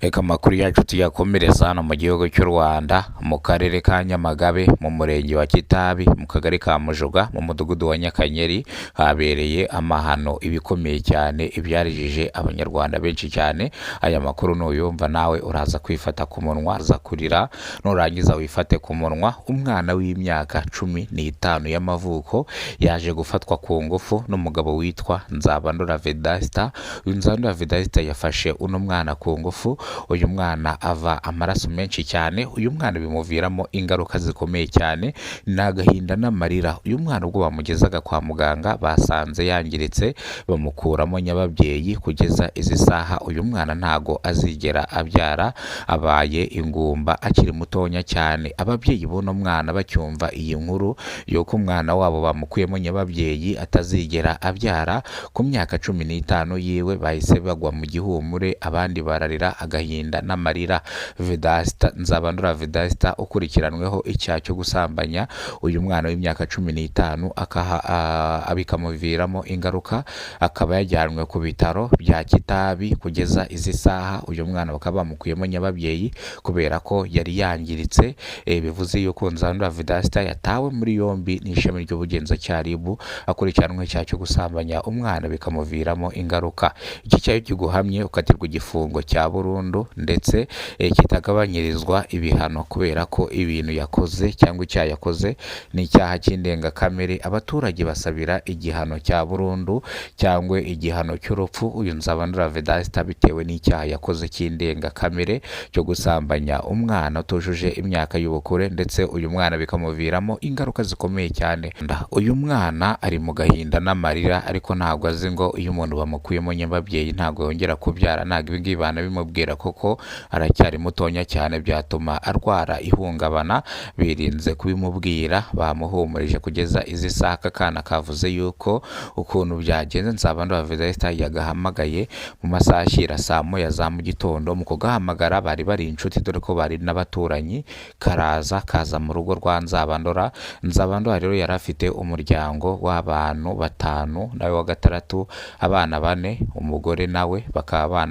Reka amakuru yacu tuyakomereza hano mu gihugu cy'u Rwanda, mu karere ka Nyamagabe, mu murenge wa Kitabi, mu kagari ka Mujuga, mu mudugudu wa Nyakanyeri, habereye amahano ibikomeye cyane, ibyarijije abanyarwanda benshi cyane. Aya makuru nuyumva nawe uraza kwifata ku munwa, aza kurira, nurangiza wifate ku munwa. Umwana w'imyaka 15 y'amavuko yaje gufatwa ku ngufu n'umugabo witwa Nzabandora Vedasta. Uyu Nzabandora Vedasta yafashe uno mwana ku ngufu, uyu mwana ava amaraso menshi cyane, uyu mwana bimuviramo ingaruka zikomeye cyane, ni agahinda n'amarira. Uyu mwana ubwo bamugezaga kwa muganga basanze yangiritse, bamukuramo nyababyeyi. Kugeza izi saha uyu mwana ntago azigera abyara, abaye ingumba akiri mutonya cyane. Ababyeyi b'uno mwana bacyumva iyi nkuru y'uko umwana wabo bamukuyemo nyababyeyi atazigera abyara ku myaka 15 yiwe, bahise bagwa mu gihumure, abandi bararira agahinda n'amarira. Vedasta Nzabandora Vedasta ukurikiranweho icyaha cyo gusambanya uyu mwana w'imyaka 15 bikamuviramo ingaruka, akaba yajyanwe ku bitaro bya Kitabi. Kugeza izi saha uyu mwana bakaba bamukuyemo nyababyeyi kubera ko yari yangiritse. Bivuze yuko Nzabandora Vedasta yatawe muri yombi n'ishami ry'ubugenzacyaha RIB, akurikiranweho icyaha cyo gusambanya umwana bikamuviramo ingaruka. Iki cyaha iyo kiguhamye ukatirwa igifungo cya burundu ndetse kitagabanyirizwa ibihano, kubera ko ibintu yakoze cyangwa icyaha yakoze ni icyaha cy'indengakamere. Abaturage basabira igihano cya burundu cyangwa igihano cy'urupfu uyu Nzabandora Vedasta bitewe n'icyaha yakoze cy'indengakamere cyo gusambanya umwana utujuje imyaka y'ubukure, ndetse uyu mwana bikamuviramo ingaruka zikomeye cyane. Uyu mwana ari mu gahinda n'amarira, ariko ntabwo azi ngo iyo umuntu bamukuyemo nyababyeyi ntabwo yongera kubyara, ntabwo ibi ngibi banabimubwira kuko aracyari mutonya cyane, byatuma arwara ihungabana. Birinze kubimubwira, bamuhumurije. Kugeza izi saha aka kana kavuze yuko ukuntu byagenze, Nzabandora Vedasta yagahamagaye mu masaha ashyira saa moya za mu gitondo. Mu kugahamagara bari bari inshuti, dore ko bari n'abaturanyi, karaza kaza mu rugo rwa Nzabandora. Nzabandora rero yari afite umuryango w'abantu batanu, nawe wa gatandatu, abana bane, umugore nawe, bakaba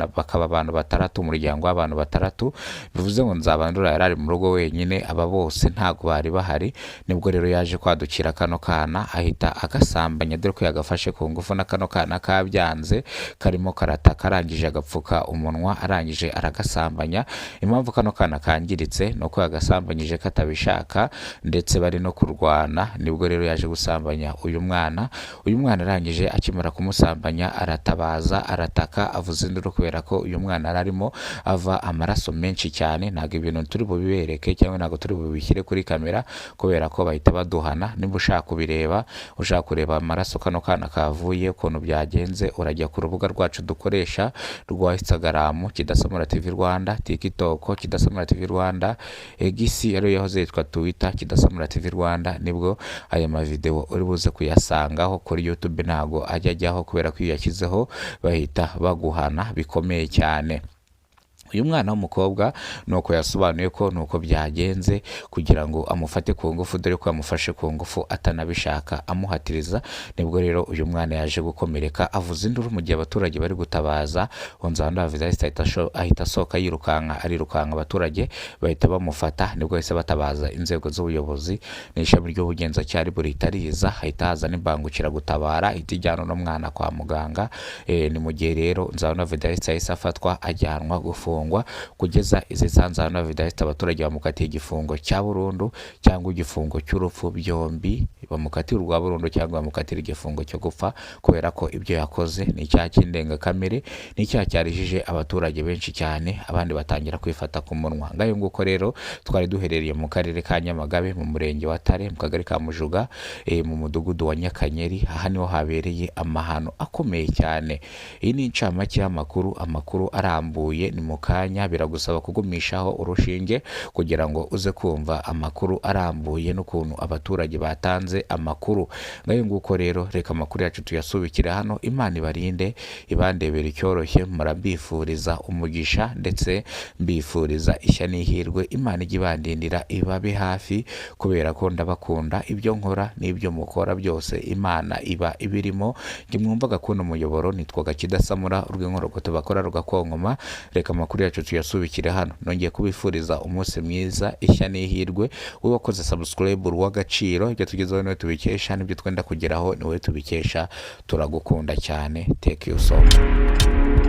abantu batandatu, umuryango w'abantu batandatu. Bivuze ngo Nzabandora yari ari mu rugo wenyine, aba bose ntabwo bari bahari. Nibwo rero yaje kwadukira kano kana ahita agasambanya, dore ko yagafashe ku ngufu na kano kana kabyanze, karimo karataka, arangije agapfuka umunwa, arangije aragasambanya. Impamvu kano kana kangiritse ni uko yagasambanyije katabishaka, ndetse bari no kurwana. Nibwo rero yaje gusambanya uyu mwana. Uyu mwana arangije akimara kumusambanya aratabaza, arataka, avuza induru kubera ko uyu mwana yari arimo ava amaraso menshi cyane. Ntabwo ibintu turi bubibereke cyangwa ntabwo turi bubishyire kuri kamera kubera ko bahita baduhana. Niba ushaka kubireba, ushaka kureba amaraso kano kana kavuye, ukuntu byagenze, urajya ku rubuga rwacu dukoresha rwa Instagram Kidasamura TV Rwanda, TikTok Kidasamura TV Rwanda, X ariyo yahoze yitwa Twitter Kidasamura TV Rwanda, nibwo aya mavideo uri buze kuyasangaho. Kuri YouTube ntabwo ajya ajyaho kubera ko iyo uyashyizeho bahita baguhana bikomeye cyane. Uyu mwana w'umukobwa nuko yasobanuye ko nuko byagenze kugira ngo amufate ku ngufu, dore ko yamufashe ku ngufu atanabishaka, amuhatiriza. Nibwo rero uyu mwana yaje gukomereka, avuza induru mu gihe abaturage bari gutabaza. Nzabandora Vedasta ahita asohoka yirukanka, arirukanka, abaturage bahita bamufata. Nibwo bahise batabaza inzego z'ubuyobozi n'ishami ry'ubugenzacyaha RIB rihita riza, hahita haza n'imbangukiragutabara ihita ijyana uno mwana kwa muganga. Ni mu gihe rero Nzabandora Vedasta yahise afatwa ajyanwa gufungwa. Kugeza izi saha Nzabandora Vedasta abaturage bamukatiye igifungo cya burundu cyangwa igifungo cy'urupfu, byombi bamukatira urwa burundu cyangwa bamukatira igifungo cyo gupfa, kubera ko ibyo yakoze ni icyaha cy'indengakamere, ni icyaha cyarijije abaturage benshi cyane, abandi batangira kwifata ku munwa. Ngayo nguko rero twari duherereye mu karere ka Nyamagabe, mu murenge wa Tare, mu kagari ka Mujuga, mu mudugudu wa Nyakanyeri. Aha niho habereye amahano akomeye cyane. Iyi ni incamake y'amakuru, amakuru arambuye ni mu kanya, biragusaba kugumishaho urushinge kugira ngo uze kumva amakuru arambuye n'ukuntu abaturage batanze amakuru. Ngayo nguko rero reka amakuru yacu tuyasubikire hano. Imana ibarinde, ibandebera icyoroshye, murabifuriza umugisha ndetse mbifuriza ishya n'ihirwe. Imana ijye ibandindira, ibabe hafi, kubera ko ndabakunda. Ibyo nkora n'ibyo mukora byose Imana iba ibirimo. Njye mwumvaga kuno muyoboro nitwaga Kidasamura, urw'inkorogoto bakora rugakonkoma. Reka amakuru Amakuru yacu tuyasubikire hano. Nongeye kubifuriza umunsi mwiza, ishya n'ihirwe. Wowe wakoze subscribe, w'agaciro. Ibyo tugezeho niwe tubikesha, n'ibyo twenda kugeraho niwe tubikesha. Turagukunda cyane. Thank you so much.